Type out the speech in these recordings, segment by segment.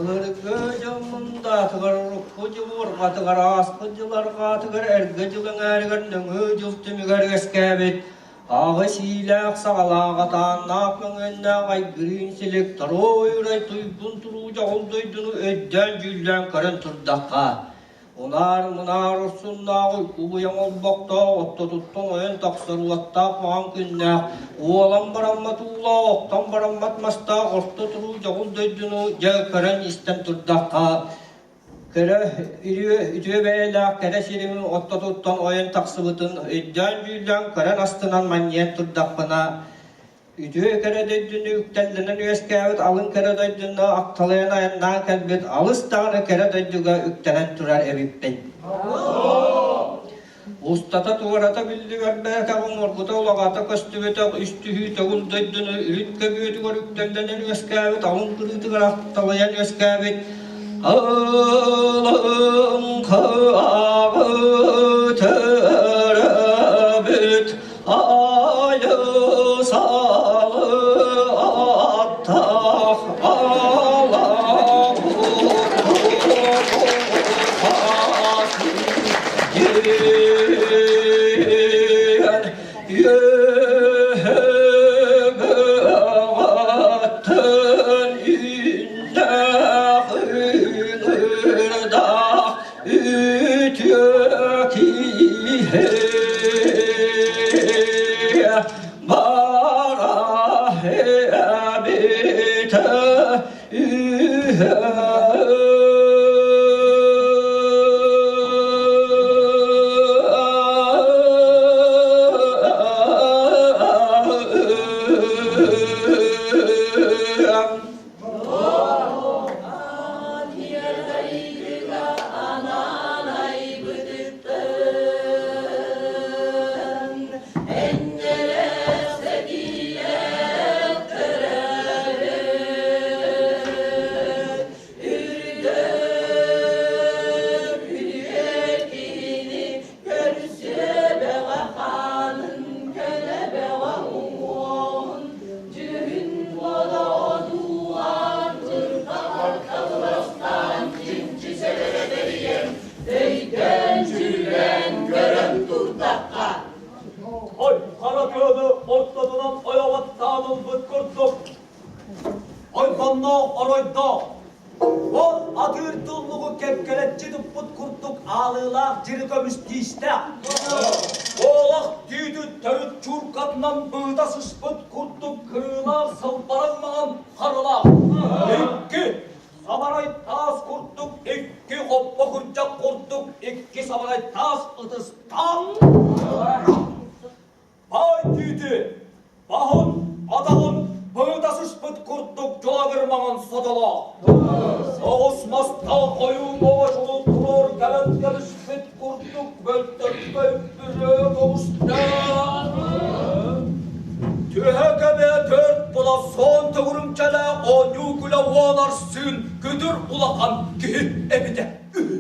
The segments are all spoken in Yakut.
Былыргы дьыл мындаатыгар, урукку дьыл уорҕатыгар, ааспыт дьыл арҕаатыгар, эргэ дьыл эҥээригэр нөҥүө дьыл түмүгэр үөскээбит аҕыс иилээх саҕалаах атааннаах мөҥүөннээх айгырыын силик торуой урай туйгун туруу дьоҕул дойдуну өйдөөн-дьүүллээн көрөн турдахха, Унаар-мунаар урсуннаах уйгу-быйаҥ олбохтоох оттотуттан ойон тахсар уоттаах маҥан күннээх, уолан бараммат уулаах, охтон бараммат мастаах орто туруу дьоҕул дойдуну дьэ көрөн-истэн турдахха, кэрэ үтүө бэйэлээх кэрэ сирим оттотуттан ойон тахсыбытын өйдөөн-дьүүллээн көрөн астынан манньыйан турдахпына, Үтүө кэрэ дойдуну үктэллэнэн үөскээбит алын кэрэ дойдуну акталайан айаннаан кэлбит алыс даҕаны кэрэ дойдуга үктэнэн турар эбиппин. Устата туората биллибэрбэтэх оҥорбута улаҕата көстүбэтэх үс түһүү төгүл дойдуну үрүт көбүөтүгэр үктэллэнэн үөскээбит алын кырыытыгар акталайан үөскээбит Алын кааҕы төрөбүт Үтүө киһи бара эбитэ үһү. Ой, хара тыаны ортотунан ойоҕоттоон ылбыт курдук. Ойбонноох оройдоох, Ол атыыр туллугу кэккэлэччи туппут курдук аалыылаах дьири көмүс тиистээх, Олох түүтү төрүт чууркатынан быыта сыспыт курдук кырыылаах сылбаран маҥан харылаах, икки сабарай таас курдук икки хоппо күрдьэх курдук икки сабарай таас ытыстаах, Баай түүтү, баһын, атаҕын быыта сыспыт курдук дьулагыр маҥан сотолоох. Соҕус мастаах хойуу оҕочулу туруор кэлэн кэбиспит курдук бөлтөркөй бүрүө көҕүстээх. Түһэ кэбэ төрт була суон төгүрүмчэлээх оонньуу күлэ уон арсыын күтүр улахан киһи эбитэ үһү.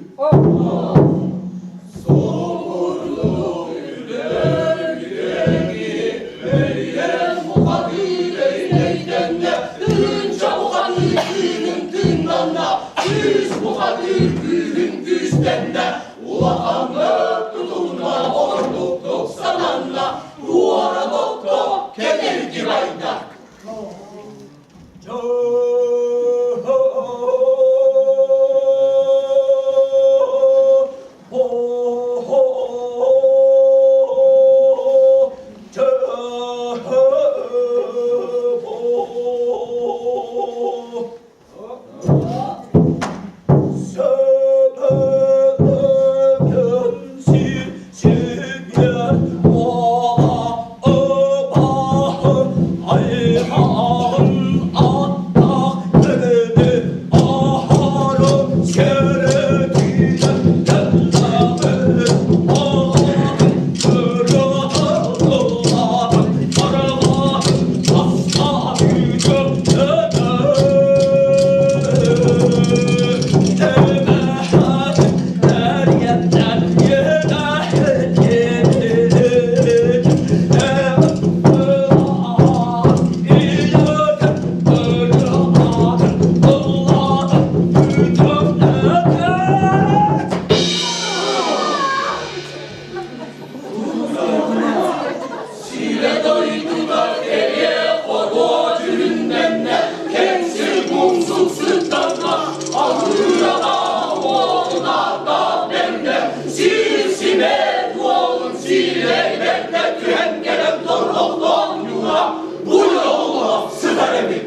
Сиилэйдэргэ түһэн кэлэн тордохтоох ньуура бу дьоллоох сытар эбит.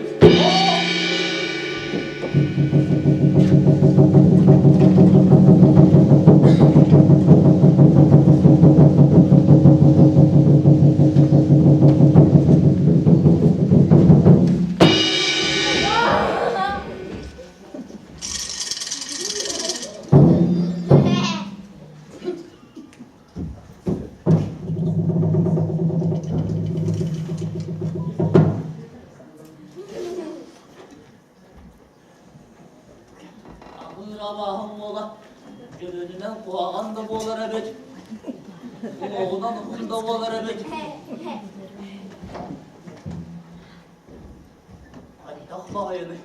Абыыр абааһым уола дьөрүөнүнэн куһаҕан да буолар эбит, уҥуоҕунан уһун да буолар эбит. Хайдах баҕайыный?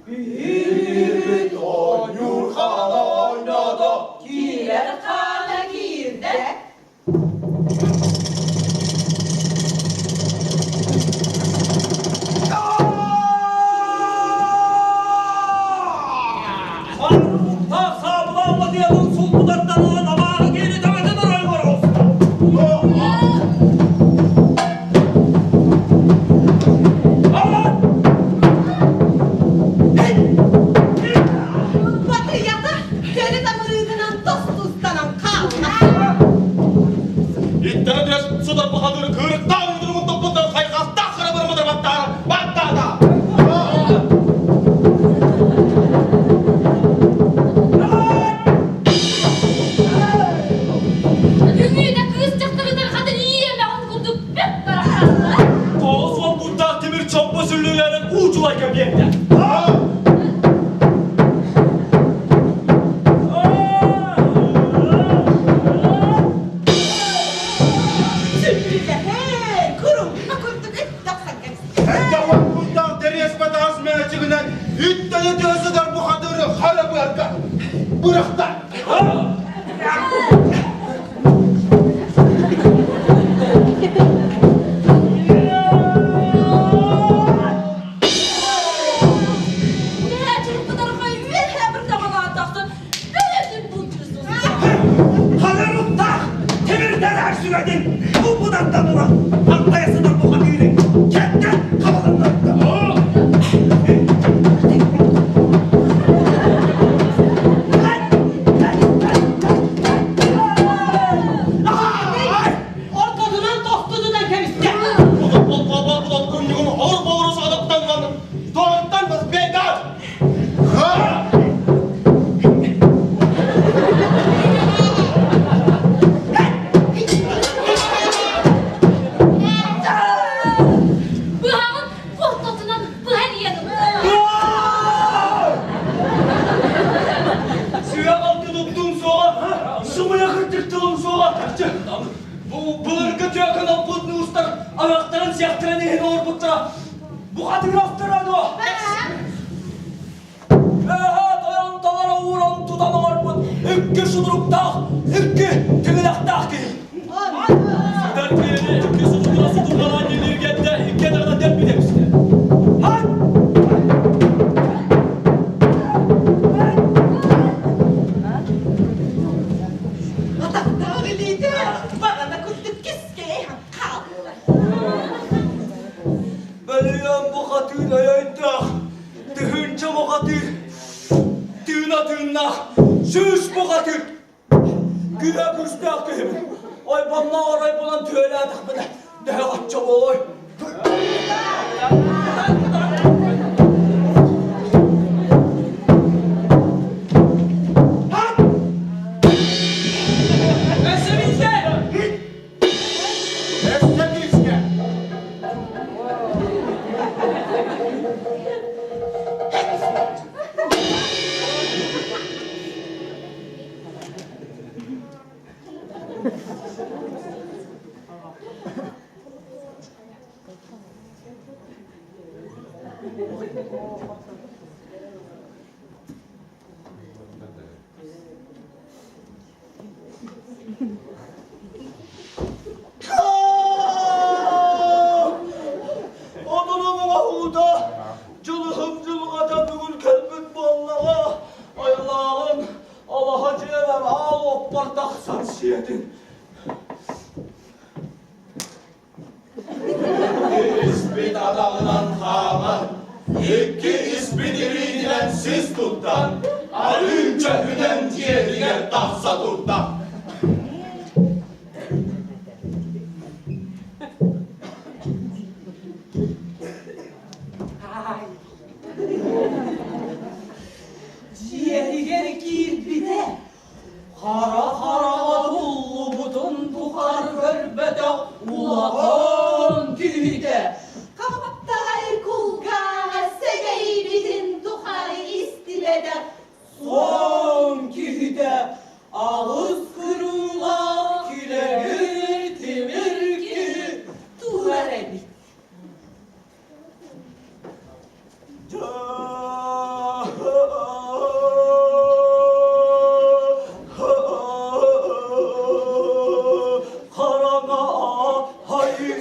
Биһиги оонньуур хаана оонньоото Киирэр хаана киирдэ. Харбыттаах саабылаама диэн сулбутартан ылан абааһы киһини төбөтүн оройугар оҕуста. Батыйата төрүт амырыытынан тостустанан хаалла. Иттэн түс судар бухатыры кыырыктаах удуругун топпуттан хайҕастаах хара баттаара баттаата. Үҥүүтэ кыыс дьахтарыгар хатын иэмэҕин курдук бэт барахсалла. 90 путтаах тимир чомпо сүллүүлэрин уучулайга биэрдэ. Сүллүүлэһэр, курумма курдук ыттахсан кэбистэ. Путтаах дэриэс батаас мээчигинэн үттэнэ түһэ сытар бухатыры хара быарга бырахта. Мээчик кытархай үөһэ бір даҕалаатахтын бэйэтин булчусун. сүгэтин кулбутаттан ылан, антайа сытар бухатыыры кэттэн хабаланнарда. Ортотунан тохтутунан кэбистэ. Быһаҕын ортотунан быһан иһэн Сүһэх алты туттуум суоҕа, сымыйа кырдьык тылым суоҕа. Бу былыргы түөкүн алпыт нуустар аҥахтарын сиэхтэрин иһин олорбуттара. Бухатыыр дуо? Эһэ тойон таҥара ууран тутан оҥорбут икки сутуруктаах, икки тиҥилэхтээх киһи. Сытар киһини икки сутуругунан сутурҕалаан ньилиргэттэ, икки атаҕынан дэлби тэбистэ. Хан! Атахтаах илиитэ баҕана курдук кискэйэн хаалла. Бөлүйэн бухатыыр өйдөөх, тыһыынча бухатыыр, тыына тыыннаах, сүүс бухатыыр, күүһэ күүстээх киһибин. Ойбонноох оройбунан түөлээтэхпинэ, төһө хачча буолуой? Өссө Одунум оҥоһуута, дьылыһым дьылҕата бүгүн кэлбит буоллаҕа, айылааҕын алаһа дьиэбэр аал уоппар тахсан сиэтин. Испит атаҕынан хааман, икки испит илиитинэн сис туттан, арыычча үнэн дьиэтигэр тахса турда. Дьиэтигэр киирбитэ, Хара хараҕа туллубутун тухары көрбөтөх улахан киһитэ. Хаптаҕай кулгааҕа сэгэйбитин тухары истибэтэх Суон киһитэ аҕыс кырыылаах килэгир тимир киһи турар эбит. Хараҥа хайыы.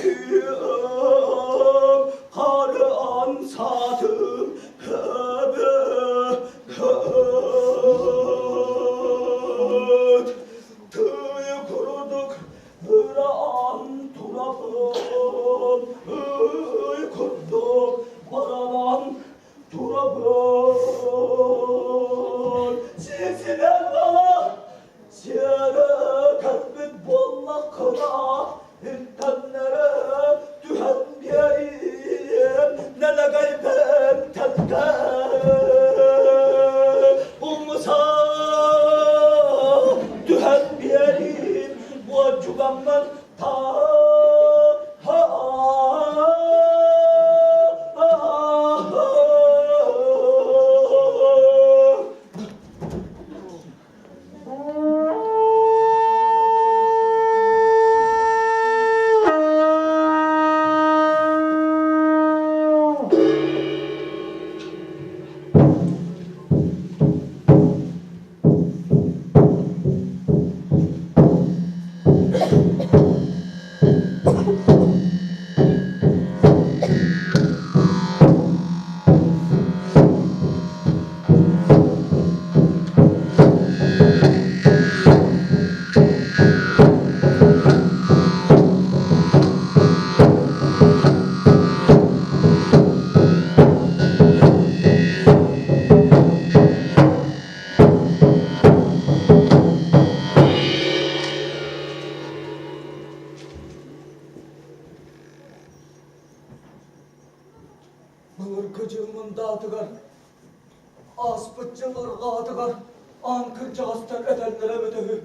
Мындаатыгар, ааспыт дьыл арҕаатыгар аан кырдьаҕастар этэллэрэ эбитэ үһү.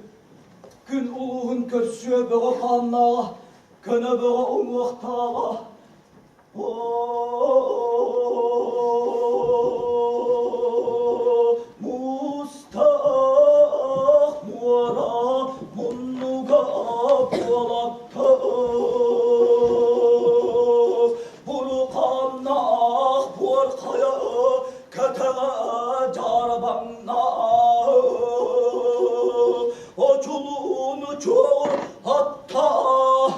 Күн улууһун көрсүө бөҕө хааннааҕа, көнө бөҕө уҥуохтааҕа. Муустаах муора муннуга буолаттах, Буруканнаах буор хайа кэтэҕэ дьаарбаҥнаах, Очулууну чуор аттаах,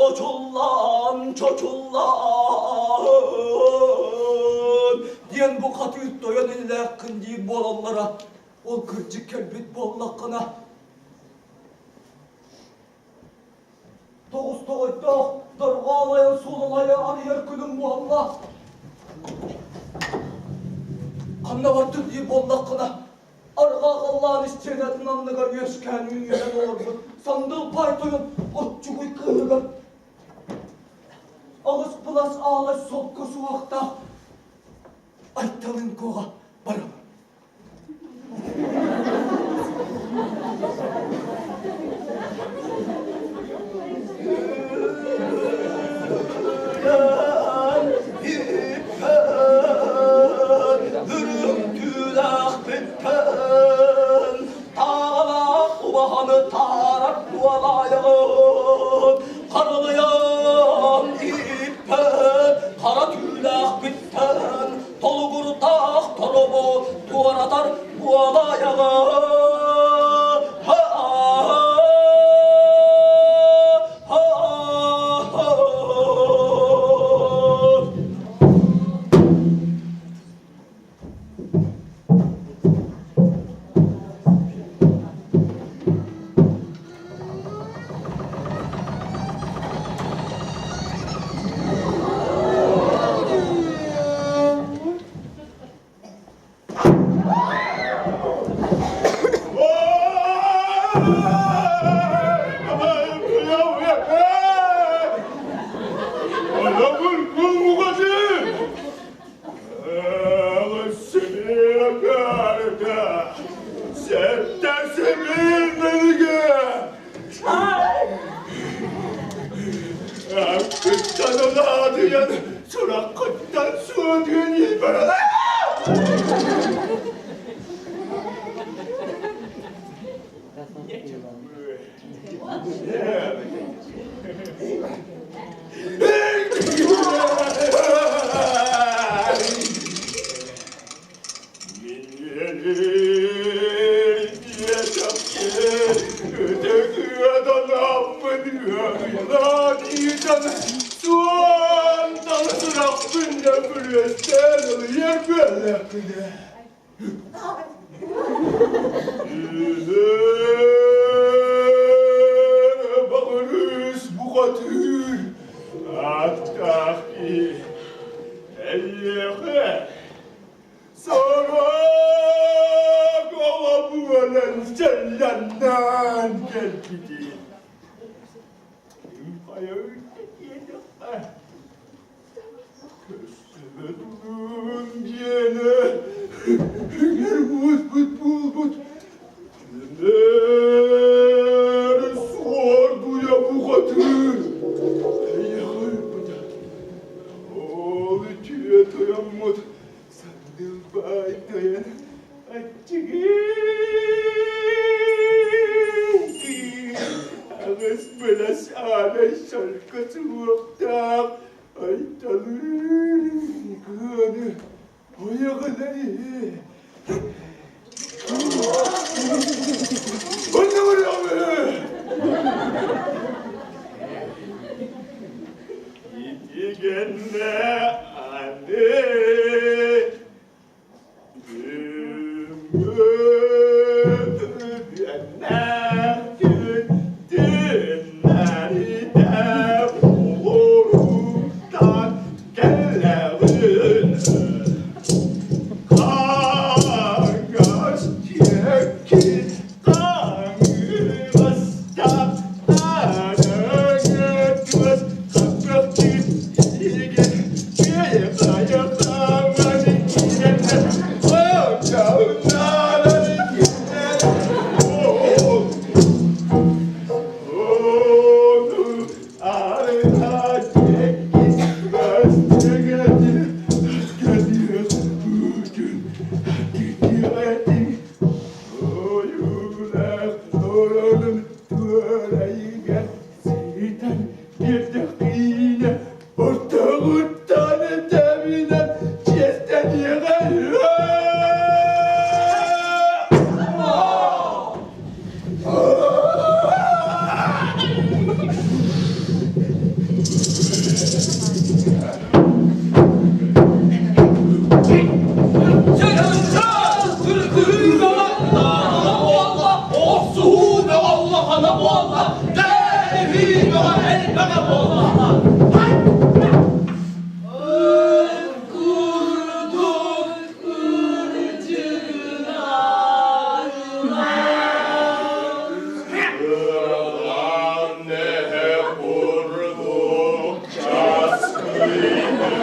Очуллаан чочуллаан диэн бу хатыыр тойон инилээххин диир буолаллара. Ол кырдьык кэлбит буоллаххына, Тоҕус тоҕойдоох дорҕоон айан суолун айа арыйар күнүм буолла. Ханна бардын диир буоллаххына, арҕаа халлаан истиэнэтин анныгар үөскээн үүнэн олорбут сандал паай тойон оччугуй кыыһыгар аҕыс былас аалай солко суохтаах Айталын куоҕа барабын. Таалаах убаһаны таарар буолаайаҕын, харалыйан ииппэт, хара түүлээхпиттэн толугурдаах торобу туоратар буолаайаҕын. Сураххыттан суотуйан иипэрэлэ! Бағырыс бұқатыр, аттақ Эйиэхэ Сорок оҕо буолан сэллэннээн кэлбитин. Хайа диэтэххэ, көстүбэтин диэни үҥэр-уоспут буолбут Кинилэр суордуйа бухатыыр. Эйиэхэ ыыппыта. Ол үтүө тойоммут Сандыл баай тойон аччыгый аҕыс былас аанай сорго суһуохтаах айталыы кыаны ойоҕунан иһи. Итигэннэ аны кэллэҕин Хангас диэки хаҥыырдаах. көмө буолла. Ыралаан эһэ курдук часкыйдылар.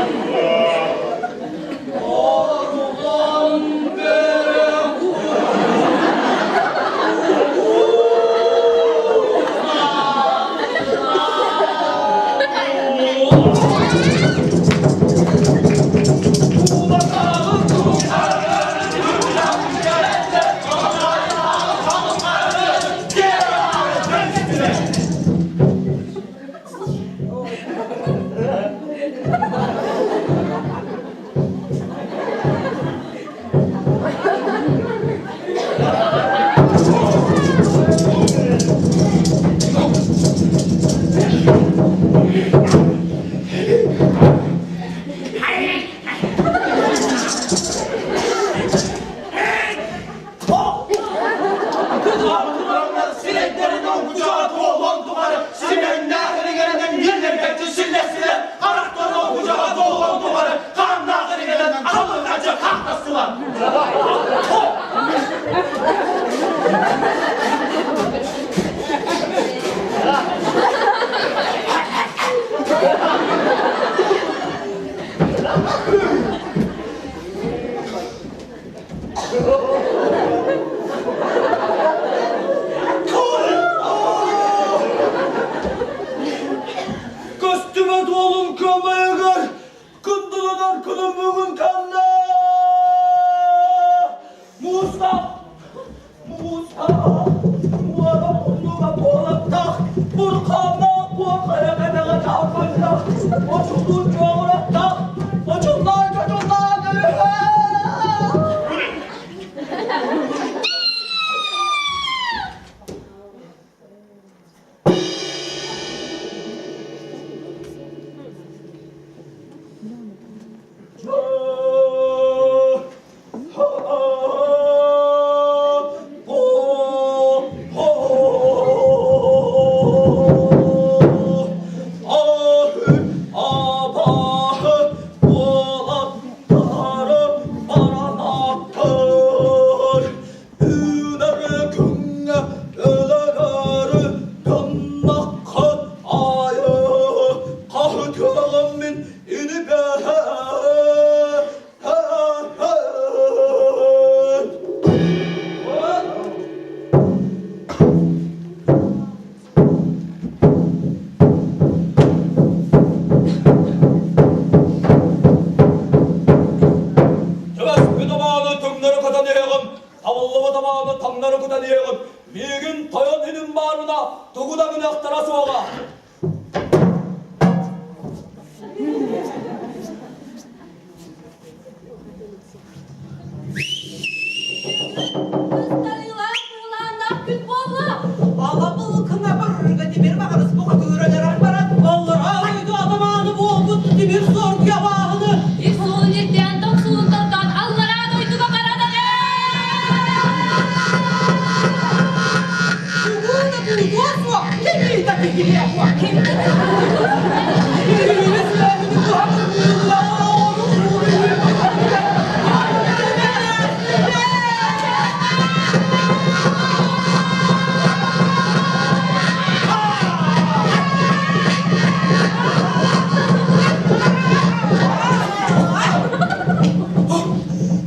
Сирэйдэрин оҥкучаҕа туолуон тухары симэҥнээх эригэринэн миэллэргэччи силлэстилэр, харахтарын оҥкучаҕа туолуон тухары хааннаах эригэринэн аллыҥаччы хаахтастылар. Көстүбэт уолум көмөйүгэр кындыланар күнүм бүгүн кэллэ! Муустаах, муустаах, муора муннуга буолаттаах, бурхааннаах буорхайа кэтэҕэ чаарбаннаах, очуллуур чуоҕураттаах, очуллаан чочуллаан өлүһэ! Үүнэр күҥҥэ өлөрөөрү гыннаххыт аайы хаһытыаҕым мин инибэһэ. Түбэспит абааны төҥнөрү көтөн иһэҕин, табыллыбыт абааны таҥнары көтөн иһэҕин, миигин тойон иним баарына тугу да гыныахтара суоҕа. Ыстарыылаах быһылааннаах күн буолла. Алабылкына бырга тимир баҕарыс бухатыыраларан баран оллоро дойду атамааны буолбут тимир суоргуйа бааһыны Ис суолун ирдээн тоҥ суолун тордоон аллараа дойдуга баран Тугу да тулуйуо суох, кими да киһиэ суох.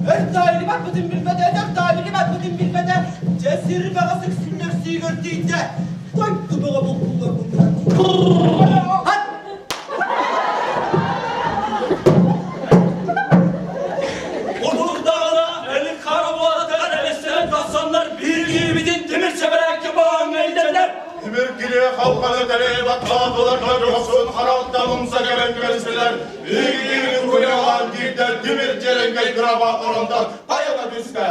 Эр таайыны барбытын билбэтэ, эдэр таайыны барбытын билбэтэ, дьэ сир баҕа сүксүллэр сиигэр тиийдэ. Дойду бөҕө булкуллар буллар. Отурдаҕына элик хара буолатыгар элэстэрин тахсаннар биир киһибитин тимир сэбэрээккэ бааҥҥа илдьэллэр. Тимир кириэ халҕаны тэлээ баттаатылар дьохсун харалта умса кэлэн көрүстүлэр. Биһиги куйаҕаан киирдэ тимир дьэрэҥкэй кыраба оронтон тайана түстэ.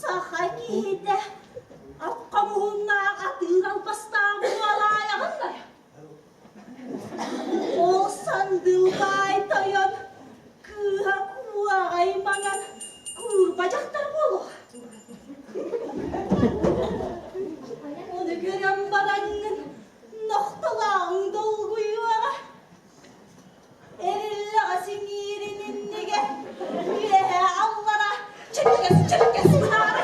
Саха киһитэ ат хомуһуннаах атыыр албастаах буолаайаҕын Ол сандыл баай тойон кыыһа куоҕай маҥан куурба дьахтар буолуо. Ону көрөн бараҥҥын нохтолооҕуҥ долгуйуоҕа. Эриллэҕэ сиҥиирин иннигэ үөһэ аллара чөккөс чөккөс гынаары.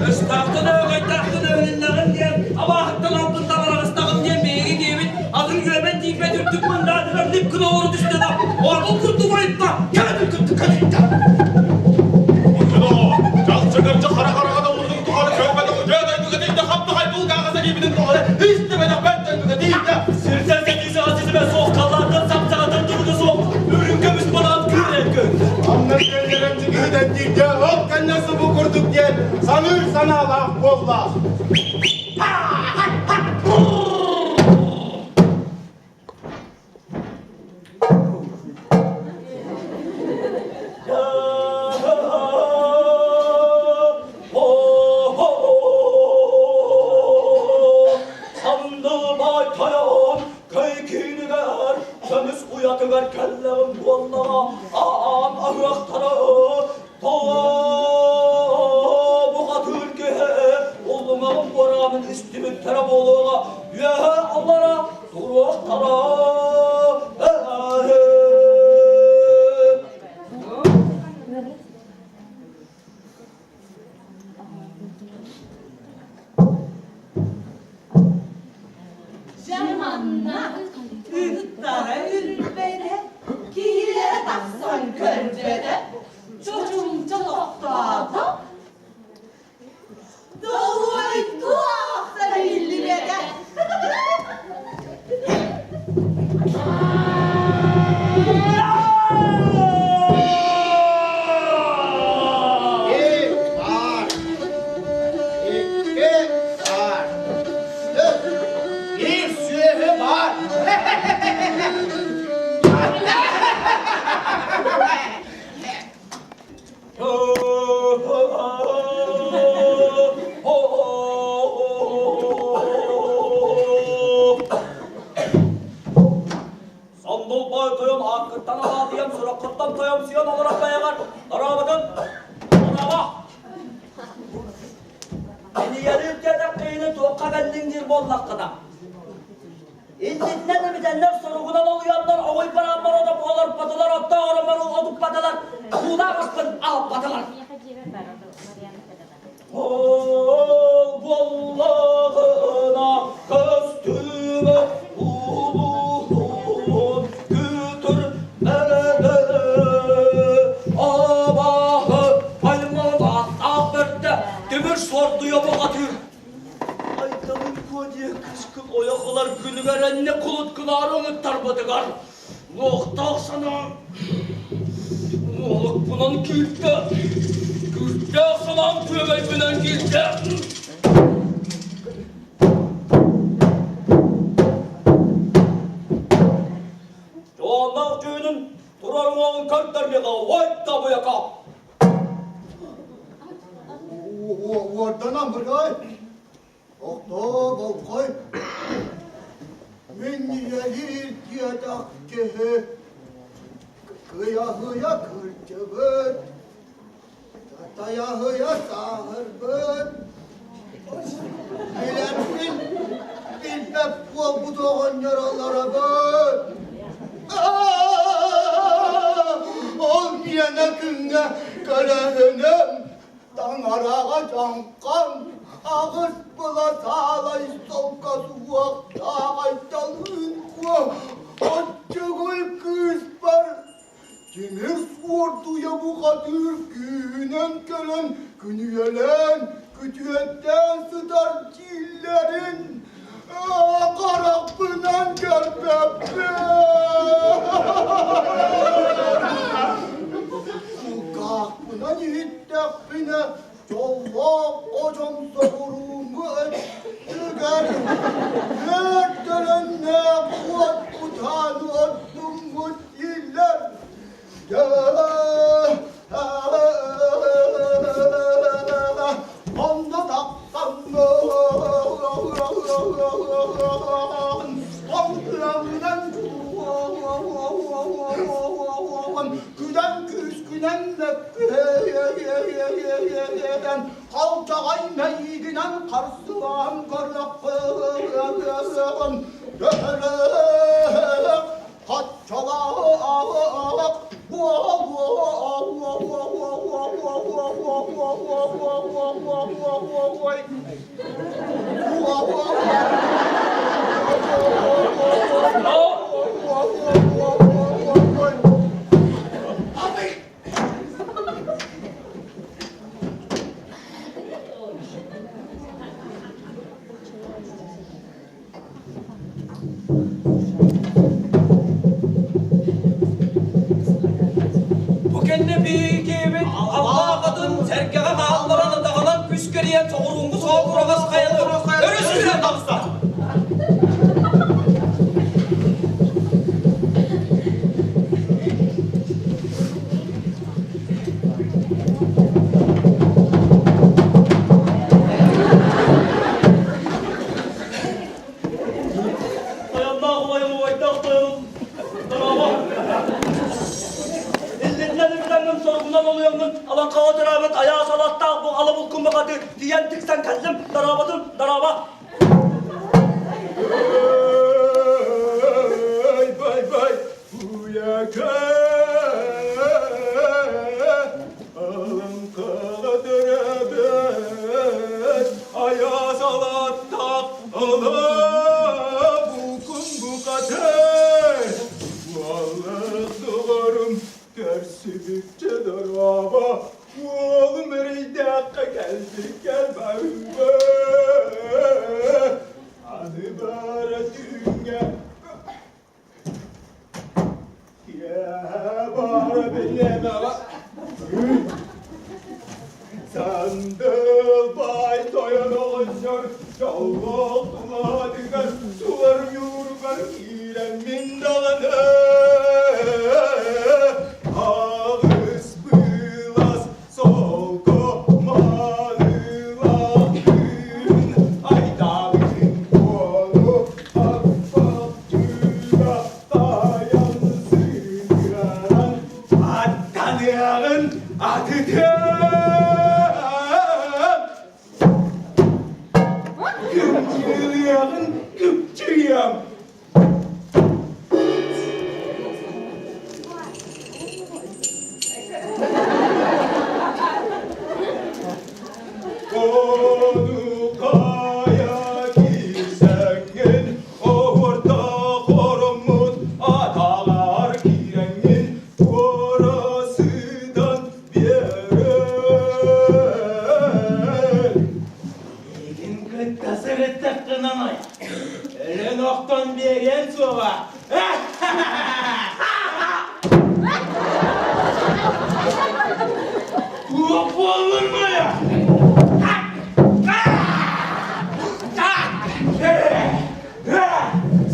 Ыстаахтан өөгөйдөөхтөн өһүлүннэҕин диэн, абааһыттан албынтан араҕыстаҕым диэн биһиги киһибит атын үөмэн тиийбэт үрдүк мындаатыгар лип гына олоро түстэ да, оргул курдук ойутта, кэлин курдук көтүттэ. Чалчыгырчы хара хараҕа да урдун тухары көрбөтөх үтүө дойдуга тиийдэ хаптаҕай булгааҕа сэгиибитин тухары истибэтэх бэрт дойдуга тиийдэ. Сиртэн сэтии саҕа ситимэ суох, халлаантан сапсаҕатан туруга суох, үрүҥ көмүс балаҕан кыырайан көһүндэ. Анна кэллэрэн чыгыһытан тиийдэ, ол кэннэ субу курдук диэн саныыр санаалаах буолла. Көмүс уйатыгар кэллэҕим буоллаҕа, аан аһыахтара Бухатыыр киһи уллуҥаҕын буораанын истибиттэрэ буолуоҕа, үөһэ аллара. туруохтара. Дьэ манна ыттара үрбэтэ, киһилэрэ тахсан көрбөтө, чочумча тохтоото, долуой туох да биллибэтэ. Ик бар. Икки бар. Биир сүөһү бар. Сандал баай тойон ааккыттан анаатыйан сураххыттан тойомсуйан олорор бэйэҕэр дорообутун дорообо Кинигэни диэтэххиини туохха кэллиҥ диир буоллаххына Инниннэн эбитэннэр соругунан олуйаннар оҕуй барааммар отоп олорпотулар оттооҕор отуппатылар куулаах аспын аалбатылар Ол буоллаҕына көстүбэт улуһун күтүр бэрдэ абааһы аймалаах бэрдэ тимир суордуйа бухатыыр Айталын куо диэ кыскын ойох ылар күнүгэр эннэ кулут кылаары ыҥыттарбытыгар Луохтаах санаа уолукпунан киирдэ, күүстээх санаам күөгэйбинэн киирдэ. Дьоонноох түүнүн турар уолун көрдөрмиэҕэ, ой да буйака! Уорданан бырай, Охтоо болҕой, мин ийэлиир диэтэх киһи кыйаһыйа кырдьыбыт, татайаһыйа сааһырбыт, билэрбин билбэт буолбут оҕонньор олоробут. Ол миэнэ күҥҥэ көлөһүнүм Таҥараҕа дьаҥхан, аҕыс была саалай солко суһуохтаах Айталыын Куо оччугуй кыыспар тимир суордуйа бухатыыр күүһүнэн кэлэн күнүйэлээн, күтүөттээн сытар дииллэрин харахпынан көрбөппүн. Кулгаахпынан иһиттэхпинэ, дьоллоох одьон соҕурууҥҥу өттүгэр үөрдөрөннөөх уот кутааны оттуммут дииллэр. Онно тахсан күдэн күүскүнэн мөккүһэн халчаҕай мэйиигинэн харсыһан көрүөххүн Хаччалаах Бу кэннэ биһиги аллаах атын сэргэҕэ хаалларан атаҕынан күс кэрийэн соҕурууҥҥу соокураҕас хайаны өрүс үрэн таҕыста. Тойонноох убайым убайдаах тойонум дорообо. Иллиннэн үбүлэҥҥин соругунан олуйаҥҥын алаҥхаҕа төрөөбүт айаас алаттаах бу ала булкун бакаты тиийэн тиксэн кэллим. Дорооботун, дорообо. Бүдүкчэ дорообо, уолум эрэйдээххэ кэлбит кэлбэһүүбэ. Аны баара түүҥҥэ киэһэ баара бириэмэҕэ Сандал баай тойон оҕонньор дьоллоох тулаатыгар суор ньууругар киирэн мин даҕаны аҕыс быылас солко маанылаах күн айдаабытын куону аппах түүгэ тайан сыһыаран Аттаныаҕын атытыам! Кыпчыылыаҕын кыпчыйыам! Конукая киирсэҥҥин Оһуордаах ороммут атаҕар киирэҥҥин туора сытан биэрэн. Миигин кытта сырыттаххына өлөн охтон биэриэн суоҕа. Туох буоллун моя?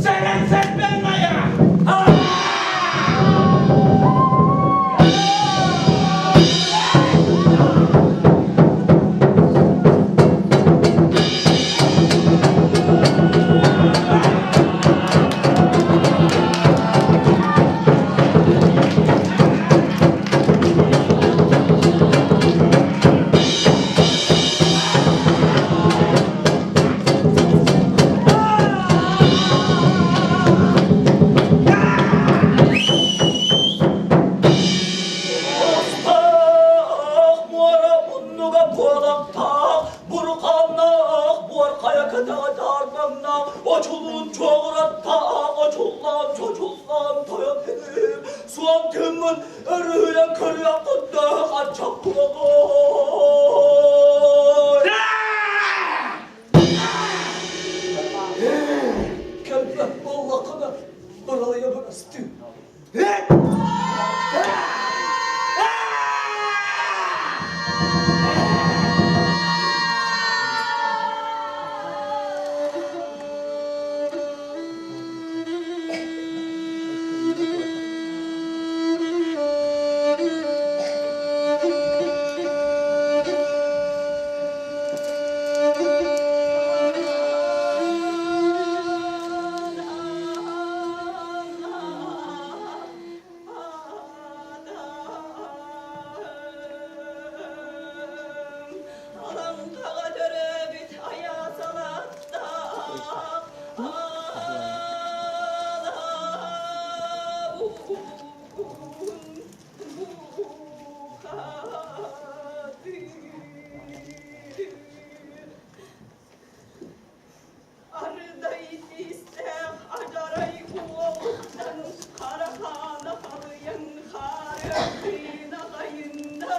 Сэрэн сэрбэн моя! Ох, муора муннуга буолахтаах, бурҕаннаах, буорхайа кытаҕа даарбаҥнаах, очулуун чуоҕураттаах, очуллаан, чочуллаан тойон иһим, суон тыыммын өрүһүйэн көрүөх курдук аччак куоҕой. Кэлбэт буоллаххына, быралыйа бырастыы. Алаҥхаҕа төрөөбүт айаа салааттаах Арыдай тиистээх адьарай уолуттан хара хаана халыйан хаары тыына хайынна.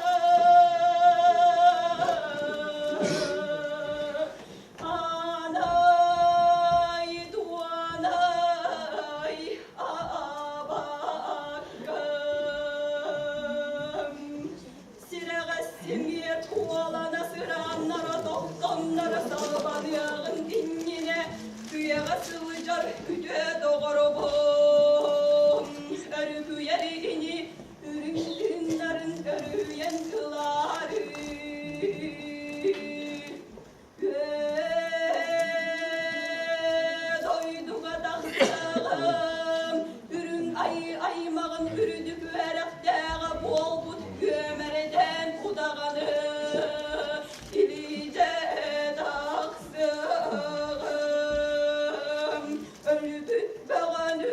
Аанай дуонай абаккам Сирэҕэ симиэ туолана сырааннара тохтонноро салбаныаҕын иннинэ үйэҕэ сылдьар үтүө доҕоробун өрүһүйэр ини үрүҥ тыыннарын өрүһүйэн ылаары Дойдуга тахсаҕым, үрүҥ айыы аймаҕын үрдүк үөрэхтээҕэ буолбут күөмэрэдээн удаҕаны илиитэ тахсыаҕым. Өлбүт бөҕөнү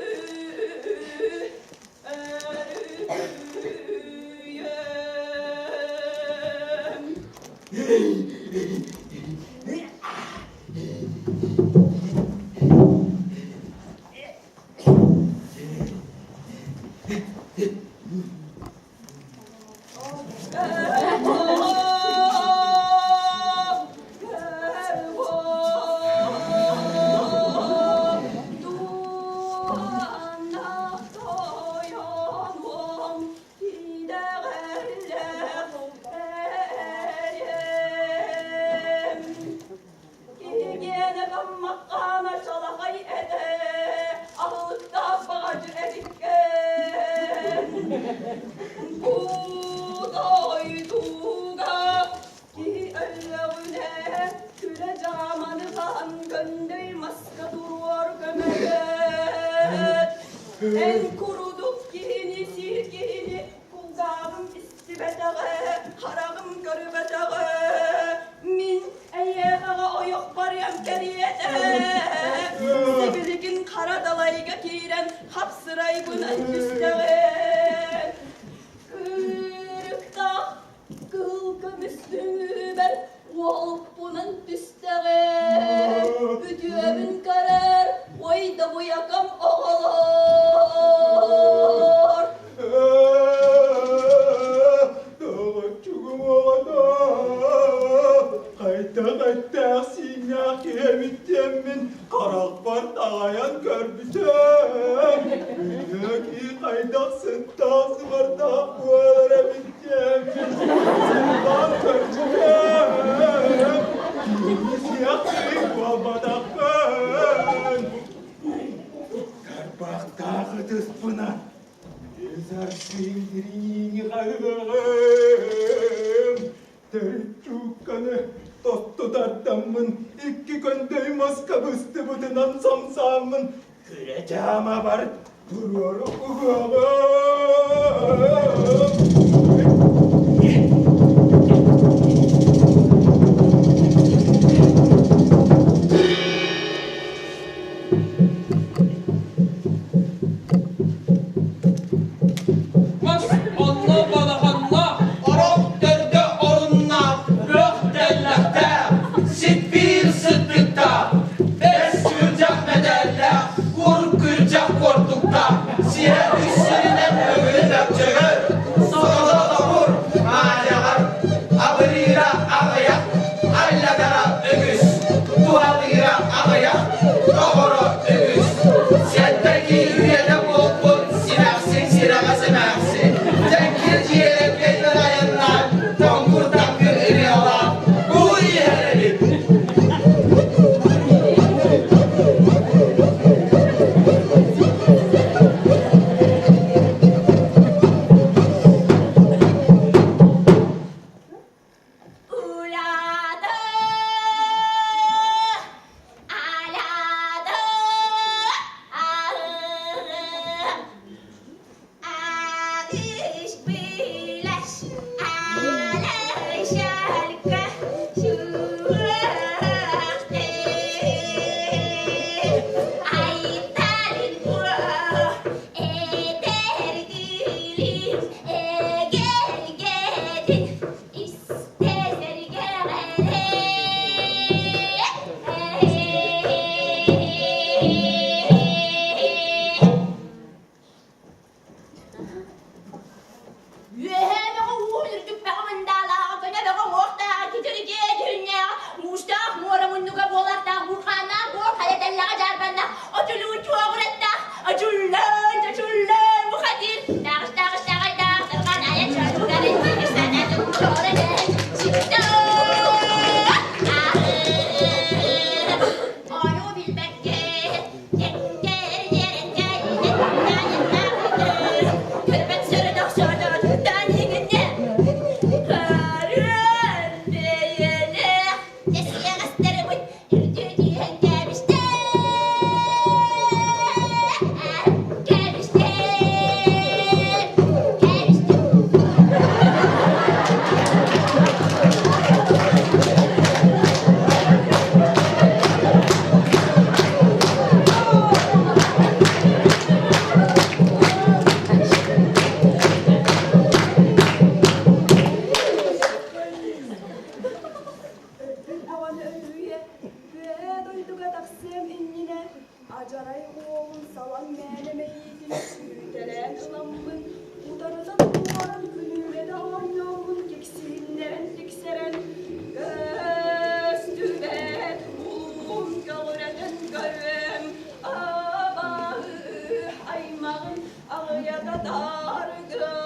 өрүһүйэм. Эн курдук киһини сиир киһини кулгааҕым истибэтэҕэ, хараҕым көрбөтөҕө. Мин эйиэхэҕэ ойох барыам кэриэтэ. Сибилигин хара далайга киирэн хапсырайбынан түстэҕин. Кыырыктаах кыһыл көмүс түҥүүбэр уолпунан түстэҕим. Үтүөбүн көрөр, ой да буйакам оҕолор. Доҕоччугум оҕото, хайдах эттээх сииннээх киһи эбит диэммин харахпар таҕайан көрбүтүм. Үтүө киһи хайдах сыттаах сыбардаах буолар эбит диэммин сыллаан көрбүтүм. Киһини сиэх киһи буолбатахпын. Тарбахтаах ытыспынан Ис арсыын хаһыаҕым, төрүт чуукканы тосту тардаммын, икки көндөй маска быстыбытынан самсааммын, күрэ дьаамабар туруору угуоҕум. Мас онно балаҕаннаах, Орох төрдө оруннаах, бөх тэллэхтээх, сиппиир сыттыктаах, бэс күрдьэх мэтээллээх, кур күрдьэх куортуктаах, сиһэ үс сиринэн өҥүлү бөкчөгөр, соло тобур, маадьаҕар, абырыыра аҕыйах, аллатара үгүс, туһалыыра аҕыйах, доҕоро үгүс. Сэттэки үйэтэ буолбут симэхсин сирэҕэс эмээхсин, дьэҥкир дьиэлэргэнэн айаннаан, тоҥкур таҥкыр ырыалаах, бу иһэр эбит. Улаата, алаата, Алыш билеш, алышалка, шуахты. Айталин эдергилим, эгергедин, Үөһээ бөҕө уун үрдүк бөҕө мындаалааҕа, көнө бөҕө уҥуохтааҕа, кичирикиэ дьүһүннээҕэ, муустаах муора муннуга буолартаах, бурхааннаах буор хайа тэллэҕэ дьаарбаннаах, очулуун чуоҕураттаах, очуллаан, чочуллаан бухатыыр, тааҕыс-тааҕыс таҕайдаах, тарҕаан айан чоочугарын, тигистэнэн чоҕурэнэн, Ону билбэккэ, Көрбөт сөрөдөх сордоотуттан иҥиннэ Харыан бэйэлээх Тэсиэҕэстэрибит үрдү түһэн кэбистэ Кэбистэ Кэбистэ Өлбүт аҕаны өлүүе, үөһээ дойдуга тахсыам иннинэ адьарай уолун салаҥ мээнэ мэйиитин сүүйтэлээн ыламмын, утарыта туруоран күнүүлэтэ оонньооммун киксиһиннэрэн тиксэрэн, көстүбэт улуум көҕүрэтэн көрүөм, абааһы аймаҕын аҕыйата таарыгым.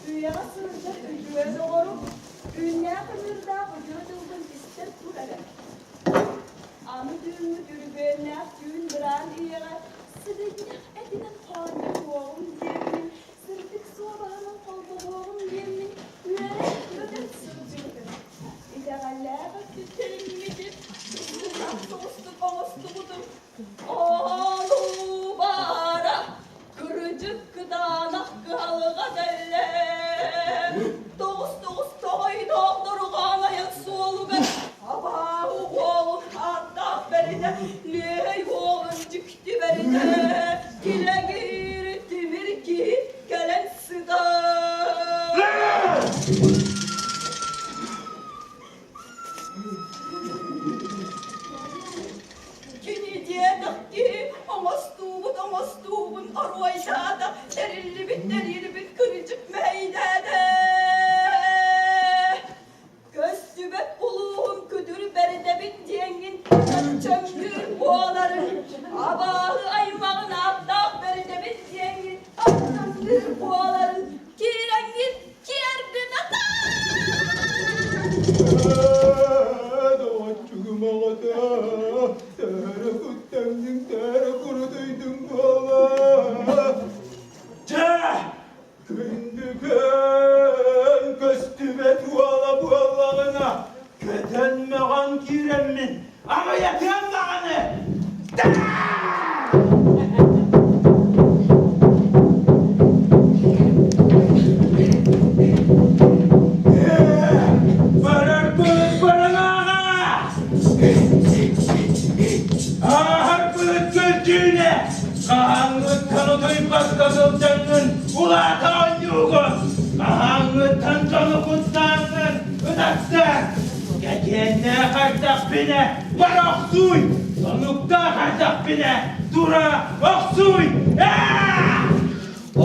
Үйэҕэ сылдьар үтүө доҕорум, үүннээх ыҥыырдаах үтүө тылбын истэр тур эрэ. Аны түүҥҥү түрүбүөннээх түүн быраан ийэҕэ сыгынньах этинэн хоонньоһуоҕум диэммин, сырдык суобаһынан холбоһуоҕум диэммин үөрэ-көтө. Абааһы аймаҕын ааттаах бэритэбит диэҥҥин аттаҥныыр буоларын киирэҥҥин киэргин Доҕоччугум оҕото, төһө куттанныҥ, төһө курутуйдуҥ буола. Дьэ, күндүкүн көстүбэт уола буоллаҕына, көтөн-мөҕөн киирэммин, аҕыйатыам даҕаны! Барарбыт бараҥааҕа! Ааһарбыт көлдьүүнэ! Хаһааҥҥыттан утуйбакка сылдьаҥҥын улаата оонньуугун! Хаһааҥҥыттан дьону куттааҥҥын ытаттаан! Кэтиэннээх ардахпинэ бара охсууй! Сонуктаах ардахпинэ тура охсууй! Аа!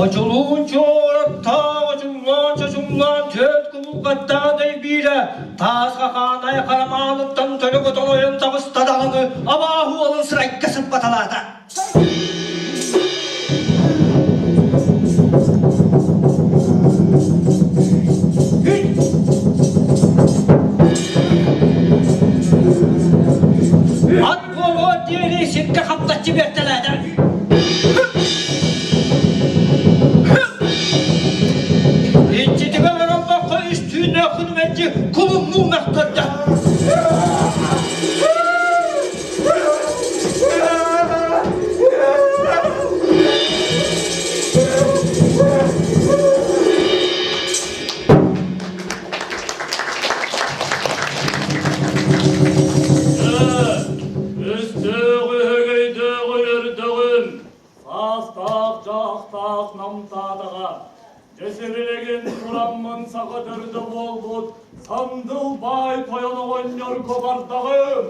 Очулуун чуораттаах очуллаан чочумлаан түөрт кубулҕаттаах дэйбиирэ таас хахаанай харамааныттан төлө көтөн ойон таҕыста даҕаны абааһы уолун сырайга сыппаталаата. Ат буолуор диэри сиргэ хаптаччы биэртэлээтэ. Иччитигэр олорбокко үс түүннээх күнү мэлдьи кулуннуу мөхтөрдө. Өстөөх өһөгөйдөөх өлөрдөҕүм, саастаах дьаахтаах намтаатаҕа. Дьэ сибилигин тураммын саха төрдө буолбут Сандыл баай тойон оҕонньорго бардаҕым.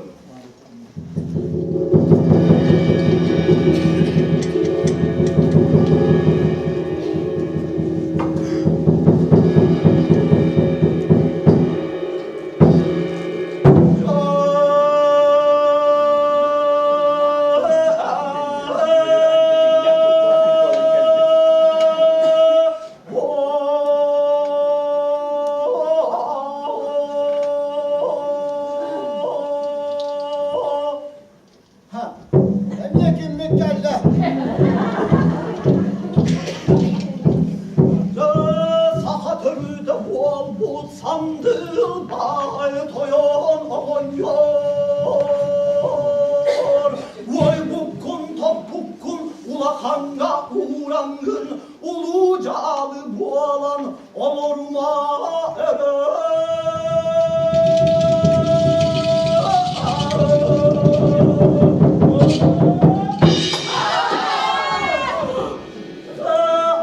Эмиэ киммит кэллэ? Саха төрүтэ буолбут сандыл баай тойон оҕонньор Уойбуккун топпуккун улахаҥҥа уураҥҥын улуу дьаалы буолан олорума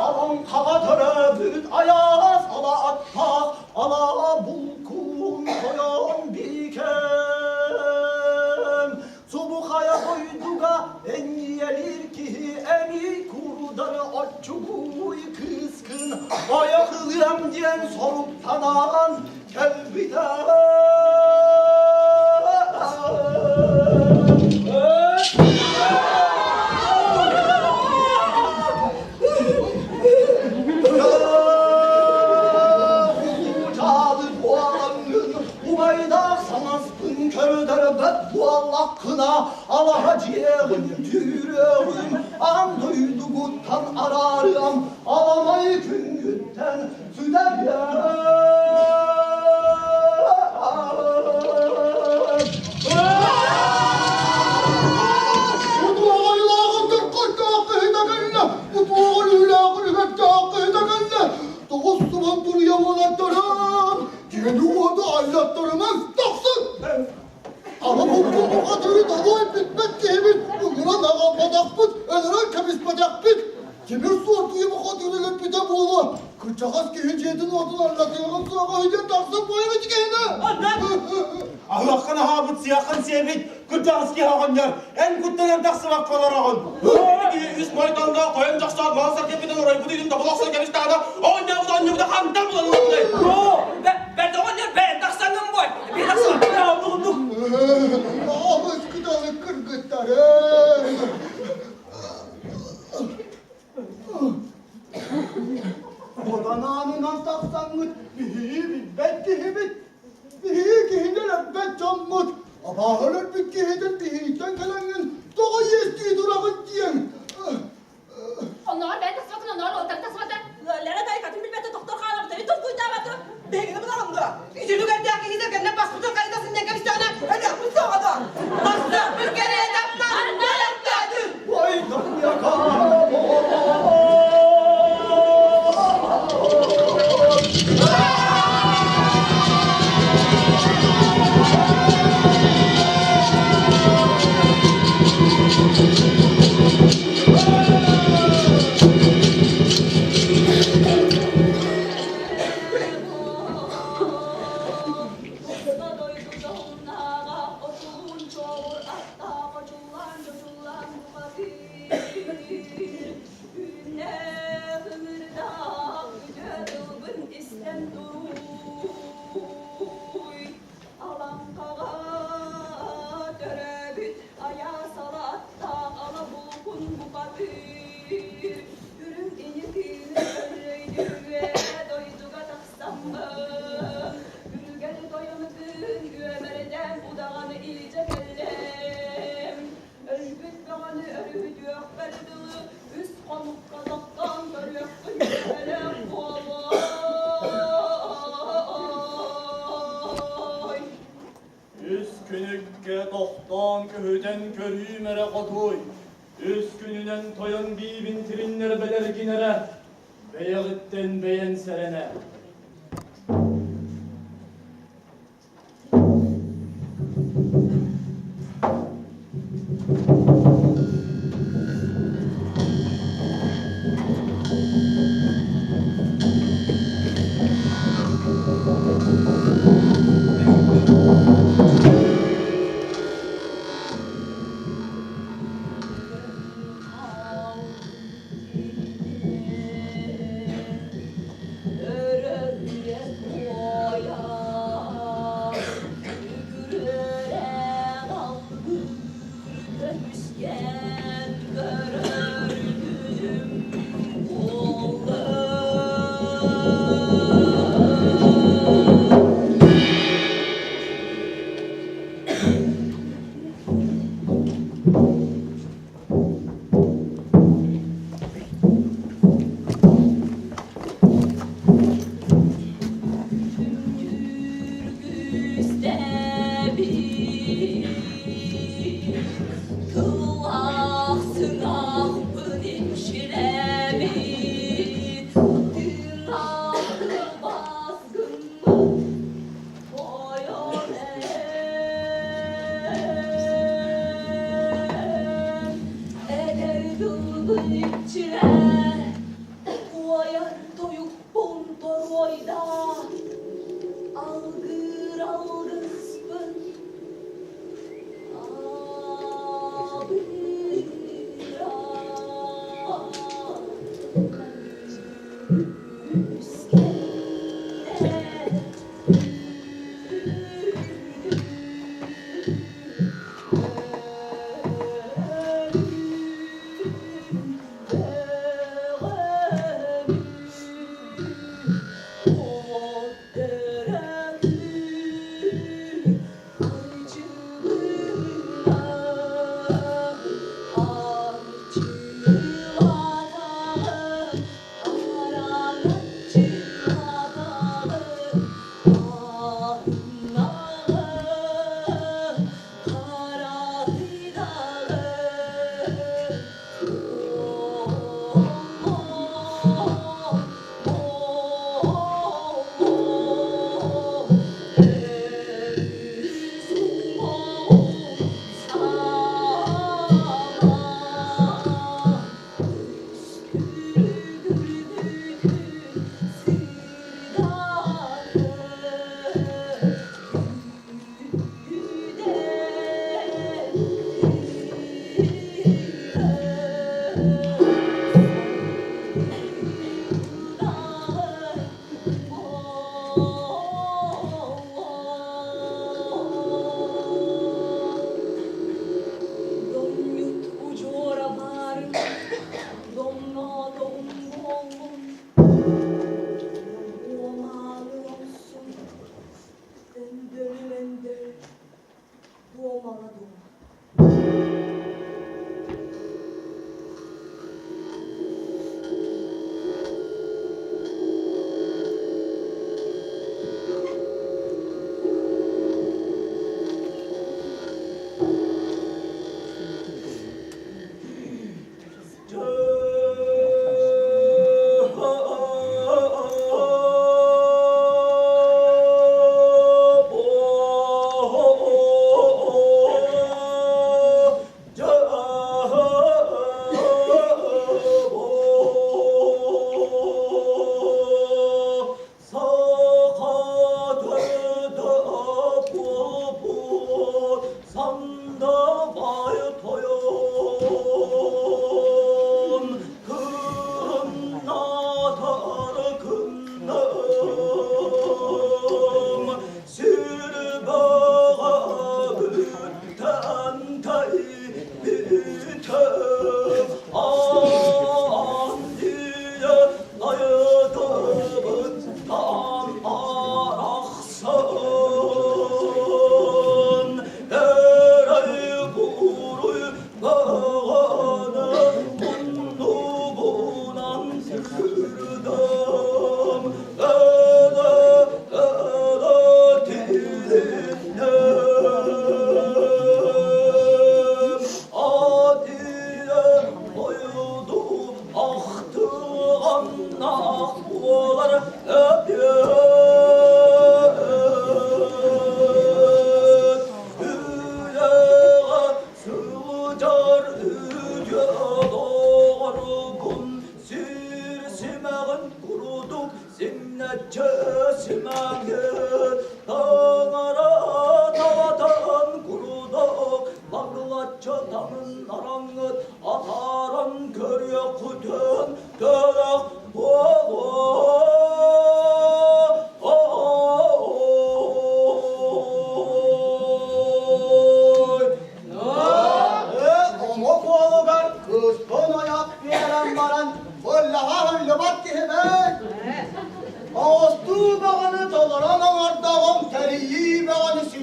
Алаҥхаҕа төрөөбүт айаас ала аттаах ала булкуун тойон биикэм Субу хайа дойдуга энньиэлиир киһи эмий курдары оччугуй кыыскын ойох ылыам диэн соруктанан кэлбитэ. Убайдаах саҥаспын көрдөрбөт буоллаххына, алаһа дьиэҕин түүрүөҕүм, аан дойдугуттан араарыам, аламай күҥҥүттэн сүтэриэм. Тоҕус субан туруйа уолаттарым, Дьиэни-уоту аллаттарымаҥ, тахсыҥ! Ама булкун бухатыыры долуой бүппэт киһибит, ыҥыран аҕалбатахпыт, өлөрөн кэбиспэтэхпит. Тимир суортуйа бухатыыры өлөрбүтэ буолуо. Кырдьаҕас киһи дьиэтин уотун аллатыаҕын суоҕа үһү тахсан буойар ити киһини! Аһыаххын аһаабыт, сиэххин сиэбит, кырдьаҕас киһи оҕонньор, эн куттанан тахсыбакка олороҕун. Киһи үс мойтонноох тойон дьохсоот мал саргыппытын оройбут үйүн тобула охсон кэбистэҕинэ, оҕонньообут оонньуубута хантан булан ылабыный? Бэрт оҕонньор бэйэн тахсаҥҥын бой! Бэйэн тахсан! Аҕыс кыталык кыргыттарым! Маспытын хайда сынньан кэбистэҕинэ, өлүөхпүт суоҕа дуо? Тахсыахпыт кэриэтэ мандалаттаатын! Туспа дойду дьоһуннааҕа отулуун чуобур аттаах одьуллаан-дьодьуллаан бухатыыр Үүннээх ыҥырдаах үтүө тылбын истэн турууй Алаҥхаҕа төрөөбүт айаас аттаах ала булкун бухатыыр Үрүҥ ини тыыны өллөйдүүрүө дойдуга тахсаммын Үрүгэн тойону-тыын үөмэрэдээн удаҕаны илдьэ кэллим. Өлбүт бөҕөнү өрүһүтүөхпэр дылы үс хонукка тохтоон көрүөхпүн төһөлөөх буолуой? Үс күнүккэ тохтоон көһүтэн көрүүм эрэ хотуой. Үс күнүнэн тойон биибин тириннэр бэлэргин эрэ. Бэйэҕиттэн бэйэн сэрэнэ. Көмүскээн көрөр күнүм буолла. Тыллаах сыҥаахпын имчилээбит, тыыннаах тылбаас гыммыт тойон Эдэр тылбын иччилээ, уойар тойукпун торуойдаа, алгыыр алгыспын Домнют удьуора баарын, домноото умнуоллун, уомаалы омсун, өндөрүм өндөр, дуомала дуома.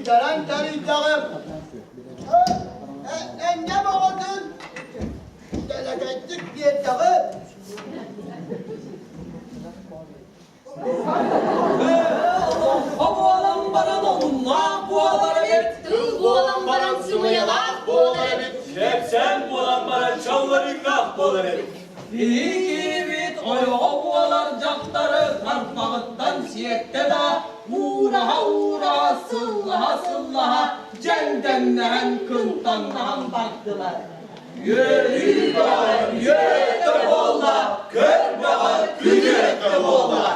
Ситэрэн тэрийдэҕим. Энньэм оҕотун дэлэгэйдик биэрдэҕим. Олоҥхо буолан баран омуннаах буолар эбит. Тыл буолан баран сымыйалаах буолар эбит. Кэпсээн буолан баран чалларыҥнаах буолар эбит. Биһигибит ойоҕо буолар дьахтары тарбаҕыттан сиэттэ да, уураһа-уураһа, сыллаһа-сыллаһа дьэҥдэҥнэһэн кынтаҥнаһан бардылар. Үөрүү бөҕө үөрэ буолла, көр бөҕө күнүөттэ буолла.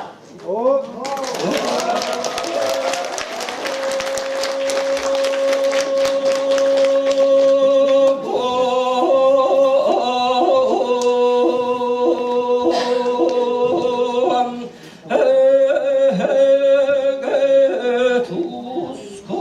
Туску.